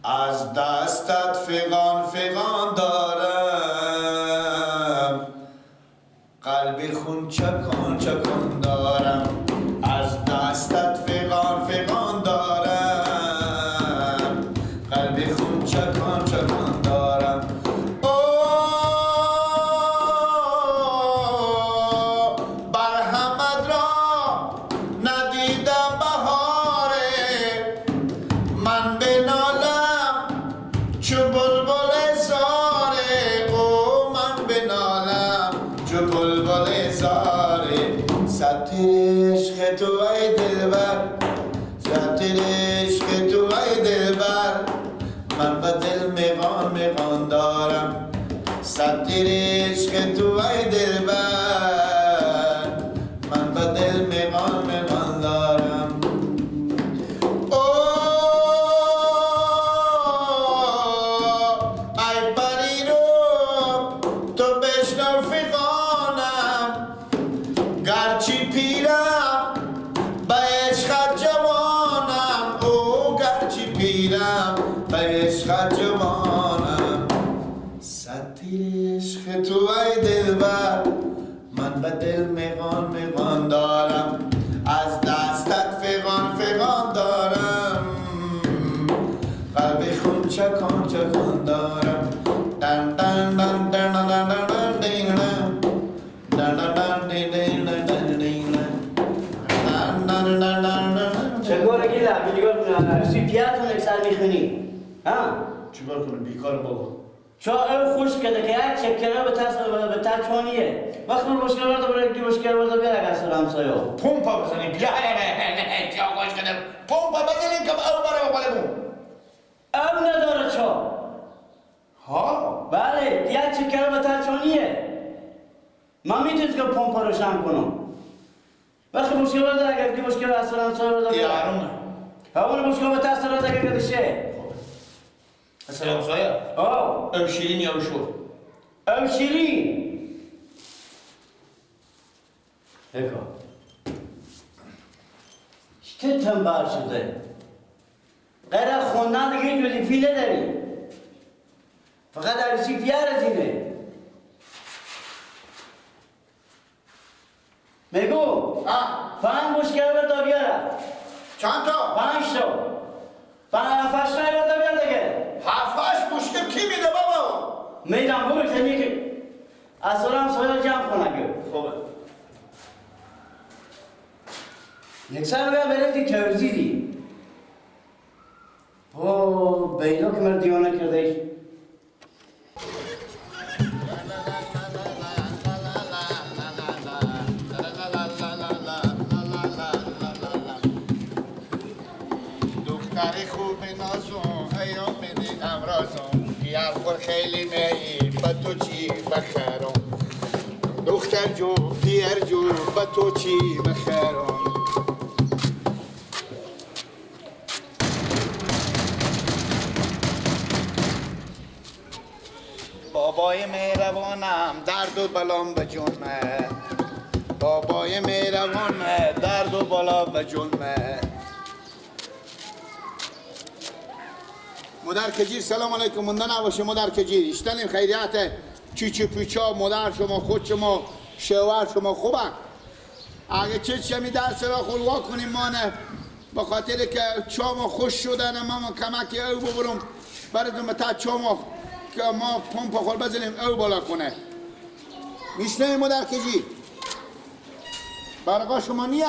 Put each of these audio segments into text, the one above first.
از دستت فغان فغان دارم، قلب خون چکان چکان دارم. از دستت فغان فغان دارم، قلب خون چکان چکان دارم. او برحمد را ندیدم بهاره، من بنالم چو بلبل زاره. او من بنالم چو بلبل زاره. ستر عشق تو ای دلبر، ستر عشق تو ای دلبر، من به دل میغان میغان دارم. ستر عشق تو ای دلبر، من به دل میغان میغان دارم. او ای پری رو تو بشنو فغانم، گرچه پیرم به عشقت جوانم. او گرچه پیرم به عشقت جوانم. ستر عشق تو ای دلبر، من به دل میغان میغان دارم. از دستت فغان فغان دارم، قلب خون چکان چکان دارم. دن دن دن دن دن دن دن دن دن دن دن دن دن دن دن دن دن. چگور گیلا بیگار سی پیاتون اکثر میخونی ها؟ چیکار کنم بیکار بابا؟ چا او خوش کرده که یک چکره به تاس به تاچونیه وقت من مشکل ورده برای کی مشکل ورده بیاره اصلا همسایه پمپا بزنیم بیا چا خوش کرده پمپا بزنیم که او بره بالمون او نداره چا ها. بله یک چکره به تاچونیه. من میتونم که پمپا روشن کنم وقت مشکل ورده اگر کی مشکل اصلا همسایه ورده بیاره یارونه اون مشکل به تاس ورده که دشه اصلا همسایه او او شیرین یا او شور؟ او شیرین. اکو چه تنبال شده غیر خوندن دیگه هیچ وظیفه نداری، فقط عروسی پیار از اینه. میگو پنج مشکل بردا بیاره. چند تا؟ 5 تا. 5 تا بردا بیاره دیگه. 7-8 مشکل کی میده بابا؟ میدم بابا تنی که اصلا هم سایه جمع کنه. خوبه. یک سال بیا بریم دی ترزی دی. او بینا که من دیوانه کرده ایش. دختر خوب نازون ایام بده امرازون یار خیلی می با تو چی بخرم دختر جو پیر جو با تو چی بخرم. بابای مهربانم درد و بلام به جون من، بابای مهربانم درد و بلا به جون من. مادر کجیر سلام علیکم. مونده نباشه مادر کجیر اشتنیم خیریت چیچی پیچا مادر شما خود شما شوهر شما خوبه. اگه چه چمی درس را خلوا کنیم مانه به خاطر که چام خوش شدن ما کمک او ببرم براتون به چام که ما پمپ خور بزنیم او بالا کنه. میشنوی مادر کجی؟ برقا شما نیه؟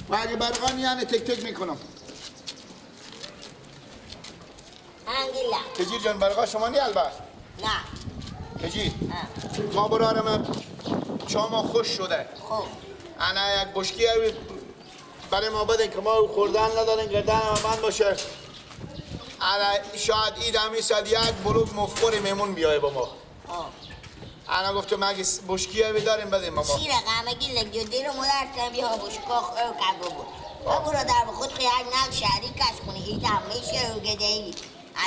و اگه برقا نیه تک تک میکنم. انگیلا کجیر جان برقا شما نیه البته؟ نه کجیر ما برارم چاما خوش شده. خب انا یک بشکی برای ما بدین که ما خوردن نداریم گردن من باشه. انا شاید اید همی ساعت یک بلوک مفخور میمون بیای با ما. انا گفتم اگه بشکی همی داریم بدیم با ما. چی رقم اگه لگیدی رو مدر کنم بیا بشکا خور کرد بگو. بگو را در خود خیال نگ شهری کس کنی هیچ هم میشه رو گده ای.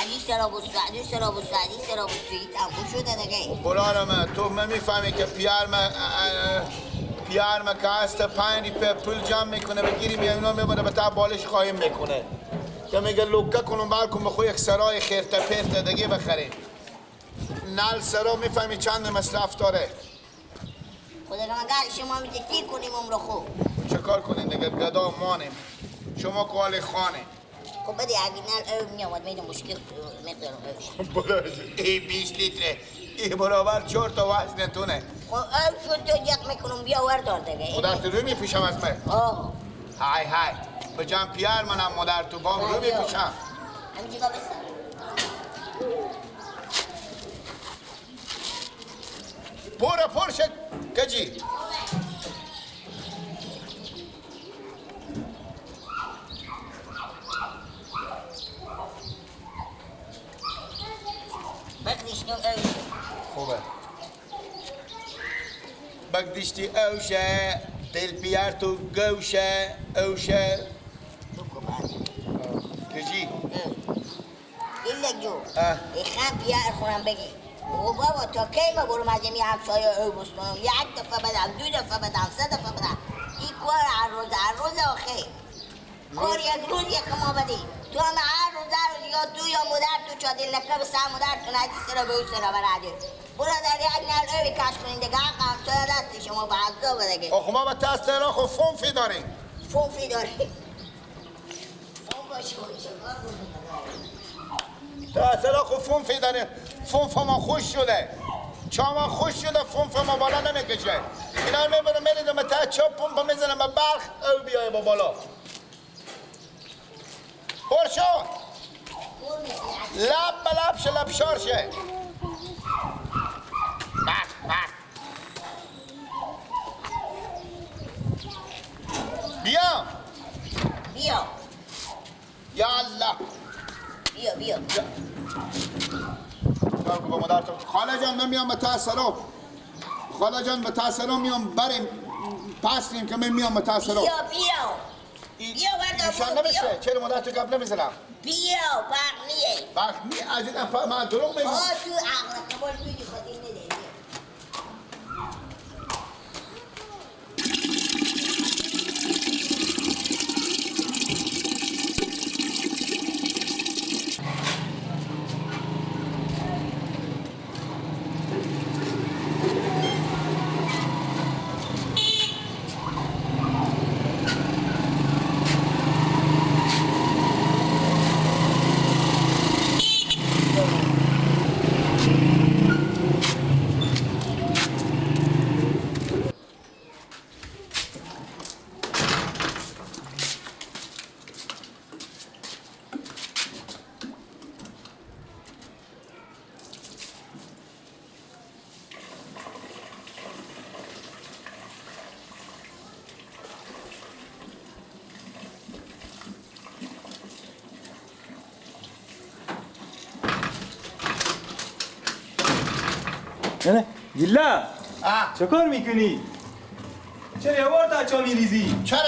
علی سراب و سعدی سراب و سعدی سراب و سعدی تموم شده دیگه. برارم تو میفهمی که پیار ما که هست 5 روپیه پول جمع میکنه بگیری میام اینا میبره به تا بالش خواهیم میکنه. که میگه لوکه کنم بلکم بخو یک سرای خیرته پیرته دیگه بخریم. نل سرا میفهمی چند مصرف داره. خدا مگر شما میگه کی کنیم عمر خو؟ چه کار کنیم دیگه گدا مانیم. شما کال خانه. خب بده اگه نل او میامد میدم مشکل میدارم اوش. ای 20 لیتره. ای برابر 4 تا وزنتونه. خب او شد تو جق میکنم بیا وردار دیگه. مادر تو رو میپوشم از من. آه. های های. به جان پیار منم مادر تو بام رو میپوشم. همینجا بسر. پورا پور شد کجی. خوبه. بگدیشتی اوشه دل پیار تو گوشه اوشه. کجی؟ ایلک جو. خم پیار خورم بگی. او بابا تا کی ما برم از این همسایه او بستونم یک دفعه بدم دو دفعه بدم سه دفعه بدم این کار هر روز هر روز آخه کار یک روز یک ما بدی تو هم هر روز هر روز یا تو یا مادر تو چادر نکره به سر مادر تو ندی سرا به او سرا براده برادر یک نل اوی کش کنین دیگه حق همسایه دست شما به عذاب دیگه. آخه ما به دست را خو فونفی داریم. فونفی داریم. فون باشه دست را خو فونفی داریم. فونف ما خوش شده. چاما خوش شده فونف ما بالا نمیکشه. اینا رو میبرم میریزم تا چاپ پمپ میزنم به برق او بیای با بالا. پر شد. لب به لب شه لب شار شه. برق برق. بیا. بیا. یا الله. بیا بیا. با مادر تو خاله جان من میام به تاسرا. خاله جان به تاسرا میام بریم پسیم که من میام به تاسرا. بیا بیا. بیا بردار نمیشه. چرا مادر تو گپ نمیزنم؟ بیا برق نیه. برق نیه از این من دروغ میگم. آ تو عقل قبول میدی خودی نده. نه گیلا چه کار میکنی؟ چرا یه بار تا چا میریزی؟ چرا؟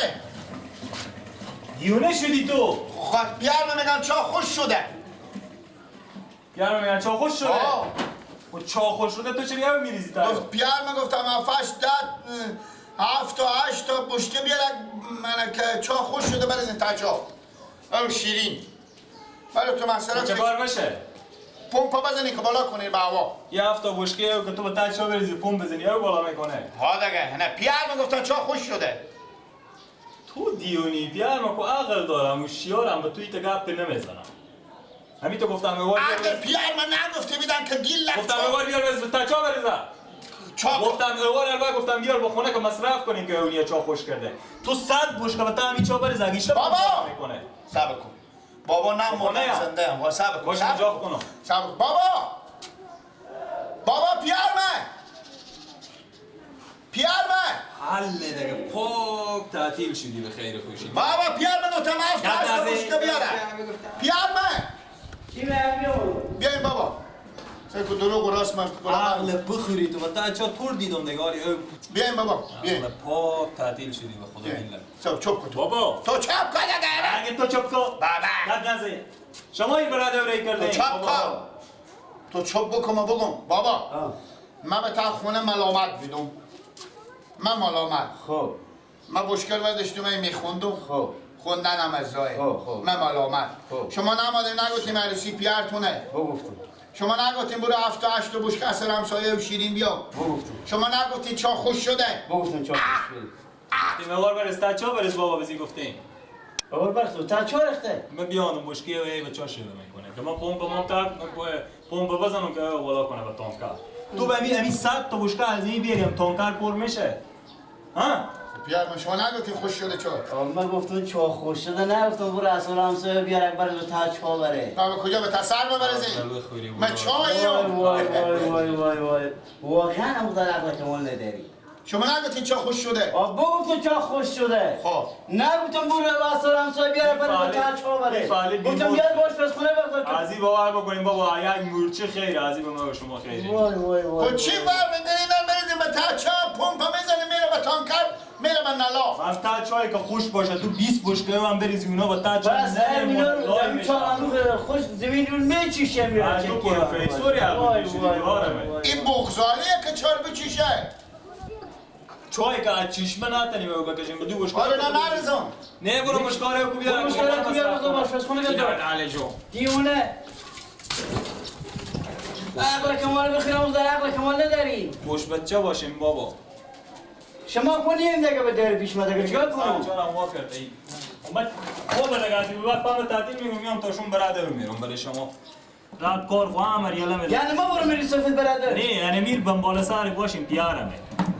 دیونه شدی تو؟ خب بیارم میگم چا خوش شده. بیارم میگم چا خوش شده؟ و چا خوش شده تو چرا یه میریزی تا؟ گفت بیارم گفتم 7 تا 8 تا بشکه بیارم من که چا خوش شده بریزین تا چا. او شیرین. برای تو مثلا چه کار باشه؟ پمپ بزنی که بالا کنی به هوا. یه هفته بشکه که تو به ته چا بریزی پمپ بزنی او بالا میکنه. ها دیگه نه پیار میگفتن چا خوش شده. تو دیونی پیار ما کو عقل دارم و شیارم به توی تا گپ نمیزنم. همین تو گفتم اوار عقل پیار من نگفته بیدن که گیل لک گفتم اوار بیار بریز به ته چا بریزم. چا گفتم اوار البته گفتم بیار با خونه که مصرف کنیم که اونیا چا خوش کرده. تو 100 بشکه به ته همین چا بریز اگه بابا میکنه. صبر کن. بابا نه مردم زنده هم صبر کن. باش اونجا کنم. صبر بابا. بابا پیار من. پیار من. حل دیگه پاک تعطیل شدی به خیر خوشی. بابا پیار من دو تا هفت تا بشکه بیارم. پیار من. چی میگم؟ بیاین بابا. سر کو دروغ و راست من عقل بخوری تو تا چا تور دیدم نگاری. بیاین بابا. بیاین. پاک تعطیل شدی به خدا بالله. چپ چپ کن بابا. تو چپ کن دیگه. اگه تو چپ کن. بابا. گپ نزن. شما این برادر ری کرده. تو چپ کن. تو چپ بکن ما بگم بابا. من به تا خونه ملامت بیدم. من ملامت. خب. من بشکر برداشتم میخوندم. خب. خوندن هم از راه. من ملامت. شما نمادیم نگفتیم عروسی پیرتونه. گفتم. شما نگفتیم برو 7 تا 8 تا بشکه عسل همسایه و شیرین بیا. گفتم. شما نگفتین چا خوش شده. گفتم چا خوش شده. تیم برس تا چا برس بابا بزی گفتیم. بابا برس تا چا رخته. من بیانم بشکه و ای بچا شده میکنه. که ما پمپ ما تا پمپ بزنم که بالا کنه با تانکر. تو به امی 100 تا بشکه از این بیاریم تانکر پر میشه. ها؟ بیار من شما نگفتین خوش شده چا. من گفتم چا خوش شده نگفتم برو عسل همسایه بیار اکبر تا چا بره. بابا کجا به تسر ببرزی؟ من چاییم. وای وای وای وای وای واقعا هم در عقل کمال نداری. شما نگفتین چا خوش شده؟ آ گفتم چا خوش شده. خب نگفتم برو عسل همسایه بیار اکبر تا چا بره. گفتم بیار باش بس خونه بخور. از این باور بکنیم بابا یک مورچه خیر از این به ما شما خیره. وای وای وای. خب چی ور می‌دارین بریزیم به تا چا پمپ میزنیم میره به تانکر میره به نلا. من تا چای که خوش باشه تو 20 بشکه من بریزی اونا با تا چای. بس اینا چا خوش زمین رو میچیشه میره. تو پروفسوری این بغزالیه که چار بچیشه. چای که از چشمه نتنیم او بکشیم به دو بشکه. آره نه نرزم. نه برو بشکاره کو بیار. بشکاره کو بیار بخور باش خونه بیار. دیونه. عقل کمال بخیرم در عقل کمال نداری. خوش بچه باشیم بابا. شما کنیم دیگه به در پیش مده چیکار کنم؟ جانم وا کرد ای. اومد خوب دیگه از بعد پام تعطیل میگم میام تا شون برادر میرم برای شما. رات کار خو امر یلا می. یعنی ما برو میری سفید برادر. نه یعنی میر بمبالا سر باشیم پیارمه.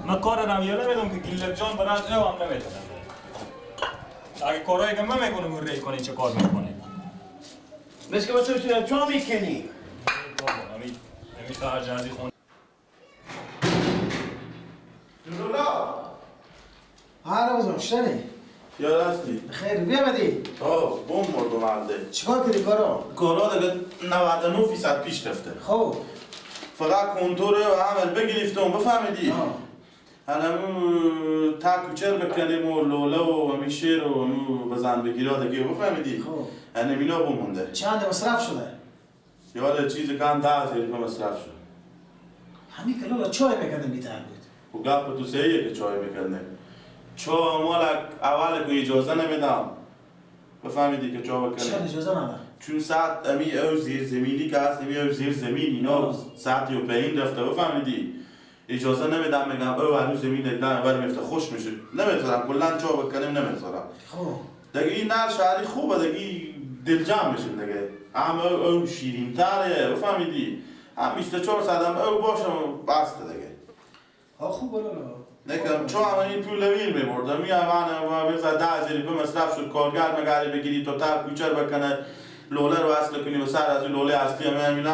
من کار رام یلا میدم که گلب جان برادر او هم نمیتونم. اگه کارایی که من میکنم اون ری کنی چه کار میکنه؟ مثل که تو چا میکنی؟ بابا امی خرج از خون. هر روزم شنی؟ یاد هستی؟ خیر بیا بدی. آه بوم مردم عرضه. چیکار کردی کارا؟ کارا دیگه 99% پیش رفته. خب فقط کنتور و عمل بگرفتم بفهمیدی؟ هنمو تا کوچر بکنیم و لوله و میشیر و بزن بگیرا دیگه بفهمیدی؟ خب هنمینا بمونده. چند مصرف شده؟ یاد چیز کم 10,000 مصرف شد. همین که لوله چای میکردن بیتر بود. و گپ تو سهیه که چای میکردن. چا مال اول که اجازه نمیدم بفهمیدی که چا بکنه. چرا اجازه ندارم؟ چون ساعت امی او زیر زمینی که هست امی او زیر زمین اینا ساعتی و پایین رفته بفهمیدی اجازه نمیدم میگم او هنوز زمین دیدم اول میفته خوش میشه نمیذارم کلا چا بکنیم نمیذارم. خب دیگه این نر شهری خوبه دیگه دلجام میشیم دیگه هم او شیرین تره بفهمیدی هم 24 ساعت هم او باشم بسته دیگه. ها خوب بالا نکم چون این پول ویل میبردم می من مثلا 10,000 به مصرف شد کارگر مگری بگیری تا تر کوچر بکنه لوله رو اصل کنی و سر از اون لوله اصلی هم همینا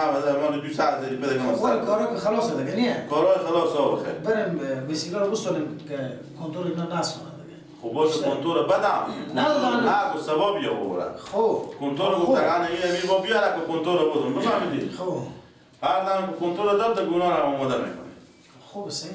من 200,000 بده که مصرف کارا که خلاصه دیگه نیه کارا خلاص ها بخیر بریم وسیله رو بسونیم که کنترل اینا نصب کنه دیگه. خب باشه کنتور بدم نه نه و ثواب یا ببرم. خب کنتور گفت این امیر با بیاره که کنتور بدم بفهمیدی. خب هر دم کنتور داد گونا رو آماده میکنه. خوب سیه.